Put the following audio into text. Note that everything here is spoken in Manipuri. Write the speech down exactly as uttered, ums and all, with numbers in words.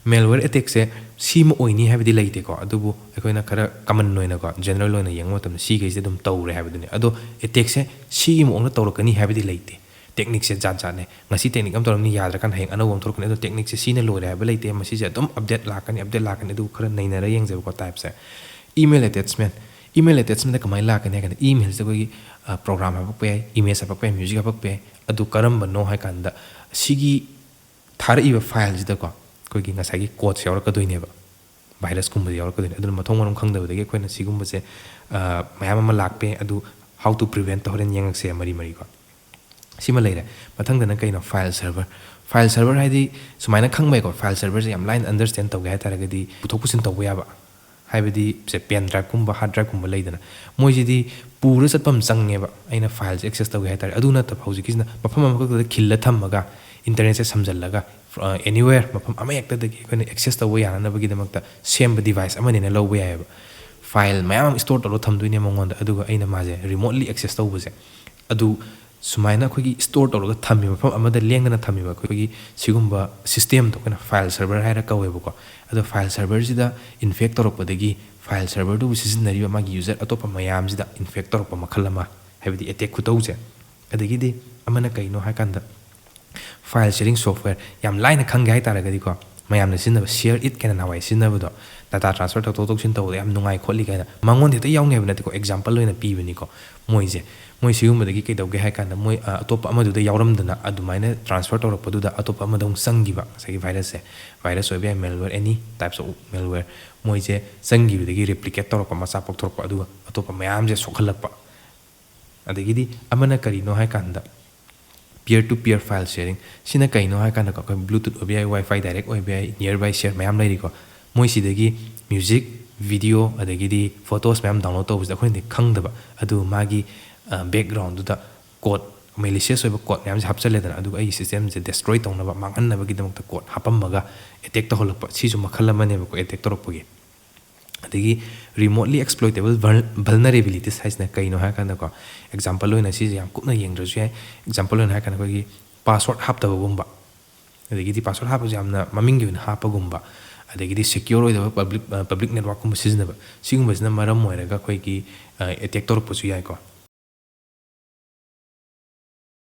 Malware attackꯁꯦ ꯁꯤꯃ ꯑꯣꯏꯅꯤ ꯍꯥꯏꯕꯗꯤ ꯂꯩꯇꯦꯀꯣ, ꯑꯗꯨꯕꯨ ꯑꯩꯈꯣꯏꯅ ꯈꯔ common ꯑꯣꯏꯅꯀꯣ, general ꯑꯣꯏꯅ ꯌꯦꯡꯕ ꯃꯇꯝꯗ ꯁꯤꯈꯩꯁꯦ ꯑꯗꯨꯝ ꯇꯧꯔꯦ ꯍꯥꯏꯕꯗꯨꯅꯤ꯫ ꯑꯗꯣ attackꯁꯦ ꯁꯤꯒꯤ ꯃꯑꯣꯡꯗ ꯇꯧꯔꯛꯀꯅꯤ ꯍꯥꯏꯕꯗꯤ ꯂꯩꯇꯦ꯫ Techniqueꯁꯦ ꯖꯥꯠ ꯖꯥꯠꯅꯦ꯫ ꯉꯁꯤ technique ꯑꯃ ꯇꯧꯔꯝꯅꯤ, ꯌꯥꯗ꯭ꯔꯀꯥꯟꯗ ꯍꯌꯦꯡ ꯑꯅꯧꯕ ꯑꯃ ꯊꯣꯛꯂꯛꯀꯅꯤ꯫ ꯑꯗꯣ techniqueꯁꯦ ꯁꯤꯅ ꯂꯣꯏꯔꯦ ꯍꯥꯏꯕ ꯂꯩꯇꯦ꯫ ꯃꯁꯤꯁꯦ ꯑꯗꯨꯝ update ꯂꯥꯛꯀꯅꯤ, update ꯂꯥꯛꯀꯅꯤ꯫ ꯑꯗꯨ ꯈꯔ ꯅꯩꯅꯔ ꯌꯦꯡꯖꯕꯀꯣ typeꯁꯦ꯫ Email attachment, email attachmentꯇ ꯀꯃꯥꯏꯅ ꯂꯥꯛꯀꯅꯤ ꯍꯥꯏ ꯀꯥꯟꯗ, emailꯁꯤꯗ ꯑꯩꯈꯣꯏꯒꯤ program ꯍꯥꯄꯛꯄ ꯌꯥꯏ, image ꯍꯥꯄꯛꯄ ꯌꯥꯏ, music ꯍꯥꯄꯛꯄ ꯌꯥꯏ꯫ ꯑꯗꯨ ꯀꯔꯝꯕꯅꯣ ꯍꯥꯏ ꯀꯥꯟꯗ, ꯁꯤꯒꯤ ꯊꯥꯔꯛꯏꯕ fileꯁꯤꯗꯀꯣ ꯑꯩꯈꯣꯏꯒꯤ ꯉꯁꯥꯏꯒꯤ codeꯁꯦ ꯌꯥꯎꯔꯛꯀꯗꯣꯏꯅꯦꯕ, virusꯀꯨꯝꯕꯁꯦ ꯌꯥꯎꯔꯛꯀꯗꯣꯏꯅꯦ꯫ ꯑꯗꯨꯅ ꯃꯊꯣꯡ ꯃꯔꯝ ꯈꯪꯗꯕꯗꯒꯤ ꯑꯩꯈꯣꯏꯅ ꯁꯤꯒꯨꯝꯕꯁꯦ ꯃꯌꯥꯝ ꯑꯃ ꯂꯥꯛꯄ ꯌꯥꯏ꯫ ꯑꯗꯨ how to preventꯇ ꯍꯣꯔꯦꯟ ꯌꯦꯡꯉꯛꯁꯦ ꯃꯔꯤ ꯃꯔꯤꯀꯣ꯫ ꯁꯤꯃ ꯂꯩꯔꯦ꯫ ꯃꯊꯪꯗꯅ ꯀꯩꯅꯣ? File server꯫ File server ꯍꯥꯏꯗꯤ ꯁꯨꯃꯥꯏꯅ ꯈꯪꯕ ꯌꯥꯏꯀꯣ, file serverꯁꯦ ꯌꯥꯝ ꯂꯥꯏꯅ understand ꯇꯧꯒꯦ ꯍꯥꯏ ꯇꯥꯔꯒꯗꯤ ꯄꯨꯊꯣꯛ ꯄꯨꯁꯤꯟ ꯇꯧꯕ ꯌꯥꯕ, ꯍꯥꯏꯕꯗꯤ ꯁꯦ pen driveꯀꯨꯝꯕ, hard driveꯀꯨꯝꯕ ꯂꯩꯗꯅ, ꯃꯣꯏꯁꯤꯗꯤ ꯄꯨꯔ ꯆꯠꯄ ꯑꯃ ꯆꯪꯉꯦꯕ꯫ ꯑꯩꯅ fileꯁꯦ access ꯇꯧꯒꯦ ꯍꯥꯏ ꯇꯥꯔꯗꯤ, ꯑꯗꯨ ꯅꯠꯇꯕ ꯍꯧꯖꯤꯛꯀꯤꯁꯤꯅ ꯃꯐꯝ ꯑꯃꯈꯛꯇꯗ ꯈꯤꯜꯂ ꯊꯝꯃꯒ internetꯁꯦ ꯁꯝꯖꯜꯂꯒ anywhere, ꯃꯐꯝ ꯑꯃꯍꯦꯛꯇꯗꯒꯤ ꯑꯩꯈꯣꯏꯅ access ꯇꯧꯕ ꯌꯥꯅꯅꯕꯒꯤꯗꯃꯛꯇ ꯁꯦꯝꯕ device ꯑꯃꯅꯦꯅ ꯂꯧꯕ ꯌꯥꯏꯑꯕ꯫ File ꯃꯌꯥꯝ ꯑꯃ store ꯇꯧꯔꯒ ꯊꯝꯗꯣꯏꯅꯦ ꯃꯉꯣꯟꯗ, ꯑꯗꯨꯒ ꯑꯩꯅ ꯃꯥꯁꯦ remotely access ꯇꯧꯕꯁꯦ, ꯑꯗꯨ ꯁꯨꯃꯥꯏꯅ ꯑꯩꯈꯣꯏꯒꯤ store ꯇꯧꯔꯒ ꯊꯝꯃꯤꯕ, ꯃꯐꯝ ꯑꯃꯗ ꯂꯦꯡꯗꯅ ꯊꯝꯃꯤꯕ ꯑꯩꯈꯣꯏꯒꯤ ꯁꯤꯒꯨꯝꯕ systemꯗꯣ ꯑꯩꯈꯣꯏꯅ file server ꯍꯥꯏꯔ ꯀꯧꯋꯦꯕꯀꯣ꯫ ꯑꯗꯣ file serverꯁꯤꯗ infect ꯇꯧꯔꯛꯄꯗꯒꯤ file serverꯗꯨꯕꯨ ꯁꯤꯖꯤꯟꯅꯔꯤꯕ ꯃꯥꯒꯤ user ꯑꯇꯣꯞꯄ ꯃꯌꯥꯝꯁꯤꯗ infect ꯇꯧꯔꯛꯄ ꯃꯈꯜ ꯑꯃ, ꯍꯥꯏꯕꯗꯤ attack ꯈꯨꯇꯧꯁꯦ꯫ ꯑꯗꯒꯤꯗꯤ ꯑꯃꯅ ꯀꯩꯅꯣ ꯍꯥꯏꯀꯥꯟꯗ, file sharing software ꯌꯥꯝ ꯂꯥꯏꯅ ꯈꯪꯒꯦ ꯍꯥꯏ ꯇꯥꯔꯒꯗꯤꯀꯣ, ꯃꯌꯥꯝꯅ ꯁꯤꯖꯤꯟꯅꯕ Share It ꯀꯥꯏꯅ ꯅꯍꯥꯟꯋꯥꯏ ꯁꯤꯖꯤꯟꯅꯕꯗꯣ, data transfer ꯇꯧꯊꯣꯛ ꯇꯧꯁꯤꯟ ꯇꯧꯕꯗ ꯌꯥꯝ ꯅꯨꯡꯉꯥꯏ ꯈꯣꯠꯂꯤ ꯀꯥꯏꯅ, ꯃꯉꯣꯟꯗ ꯍꯦꯛꯇ ꯌꯥꯎꯅꯤ ꯍꯥꯏꯕ ꯅꯠꯇꯦꯀꯣ, example ꯑꯣꯏꯅ ꯄꯤꯕꯅꯤꯀꯣ꯫ ꯃꯣꯏꯁꯦ, ꯃꯣꯏ ꯁꯤꯒꯨꯝꯕꯗꯒꯤ ꯀꯩꯗꯧꯒꯦ ꯍꯥꯏ ꯀꯥꯟꯗ, ꯃꯣꯏ ꯑ, ꯑꯇꯣꯞꯄ ꯑꯃꯗꯨꯗ ꯌꯥꯎꯔꯝꯗꯅ ꯑꯗꯨꯃꯥꯏꯅ transfer ꯇꯧꯔꯛꯄꯗꯨꯗ ꯑꯇꯣꯞꯄ ꯑꯃꯗ ꯑꯃꯨꯛ ꯆꯪꯈꯤꯕ, ꯉꯁꯥꯏꯒꯤ virusꯁꯦ, virus ꯑꯣꯏꯕ ꯌꯥꯏ, malware, any types of malware, ꯃꯣꯏꯁꯦ ꯆꯪꯈꯤꯕꯗꯒꯤ replicate ꯇꯧꯔꯛꯄ, ꯃꯆꯥ ꯄꯣꯛꯊꯣꯔꯛꯄ, ꯑꯗꯨꯒ ꯑꯇꯣꯞꯄ ꯃꯌꯥꯝꯁꯦ ꯁꯣꯛꯍꯜꯂꯛꯄ꯫ ꯑꯗꯒꯤꯗꯤ ꯑꯃꯅ ꯀꯔꯤꯅꯣ ꯍꯥꯏ ꯀꯥꯟꯗ, peer to peer file sharing꯫ ꯁꯤꯅ ꯀꯩꯅꯣ ꯍꯥꯏ ꯀꯥꯟꯗꯀꯣ, ꯑꯩꯈꯣꯏ Bluetooth ꯑꯣꯏꯕ ꯌꯥꯏ, WiFi direct ꯑꯣꯏꯕ ꯌꯥꯏ, nearby share ꯃꯌꯥꯝ ꯂꯩꯔꯤꯀꯣ꯫ ꯃꯣꯏꯁꯤꯗꯒꯤ music, video, ꯑꯗꯒꯤꯗꯤ photos ꯃꯌꯥꯝ download ꯇꯧꯕꯁꯤꯗ ꯑꯩꯈꯣꯏꯅꯗꯤ ꯈꯪꯗꯕ, ꯑꯗꯨ ꯃꯥꯒꯤ backgroundꯗꯨꯗ code, malicious ꯑꯣꯏꯕ code ꯃꯌꯥꯝꯁꯦ ꯍꯥꯞꯆꯜꯂꯦꯗꯅ, ꯑꯗꯨꯒ ꯑꯩꯒꯤ systemꯁꯦ destroy ꯇꯧꯅꯕ, ꯃꯥꯡꯍꯟꯅꯕꯒꯤꯗꯃꯛꯇ code ꯍꯥꯞꯄꯝꯃꯒ attack ꯇꯧꯍꯜꯂꯛꯄ, ꯁꯤꯁꯨ ꯃꯈꯜ ꯑꯃꯅꯦꯕꯀꯣ attack ꯇꯧꯔꯛꯄꯒꯤ꯫ ꯑꯗꯒꯤ remotely exploitable vulnerabilities ꯍꯥꯏꯁꯤꯅ ꯀꯩꯅꯣ ꯍꯥꯏꯔꯀꯥꯟꯗꯀꯣ, example ꯑꯣꯏꯅ ꯁꯤꯁꯦ ꯌꯥꯝ ꯀꯨꯞꯅ ꯌꯦꯡꯗ꯭ꯔꯁꯨ ꯌꯥꯏ꯫ Example ꯑꯣꯏꯅ ꯍꯥꯏꯔꯀꯥꯟꯗ ꯑꯩꯈꯣꯏꯒꯤ password ꯍꯥꯞꯇꯕꯒꯨꯝꯕ, ꯑꯗꯒꯤꯗꯤ ꯄꯥꯁꯋꯥꯔꯗ ꯍꯥꯞꯄꯁꯨ ꯌꯥꯝꯅ ꯃꯃꯤꯡꯒꯤ ꯑꯣꯏꯅ ꯍꯥꯞꯄꯒꯨꯝꯕ, ꯑꯗꯒꯤꯗꯤ ꯁꯦꯀ꯭ꯌꯣꯔ ꯑꯣꯏꯗꯕ ꯄꯕ꯭ꯂꯤꯛ ꯄꯕ꯭ꯂꯤꯛ ꯅꯦꯠꯋꯥꯛꯀꯨꯝꯕ ꯁꯤꯖꯤꯟꯅꯕ, ꯁꯤꯒꯨꯝꯕꯁꯤꯅ ꯃꯔꯝ ꯑꯣꯏꯔꯒ ꯑꯩꯈꯣꯏꯒꯤ ꯑꯦꯇꯦꯛ ꯇꯧꯔꯛꯄꯁꯨ ꯌꯥꯏꯀꯣ꯫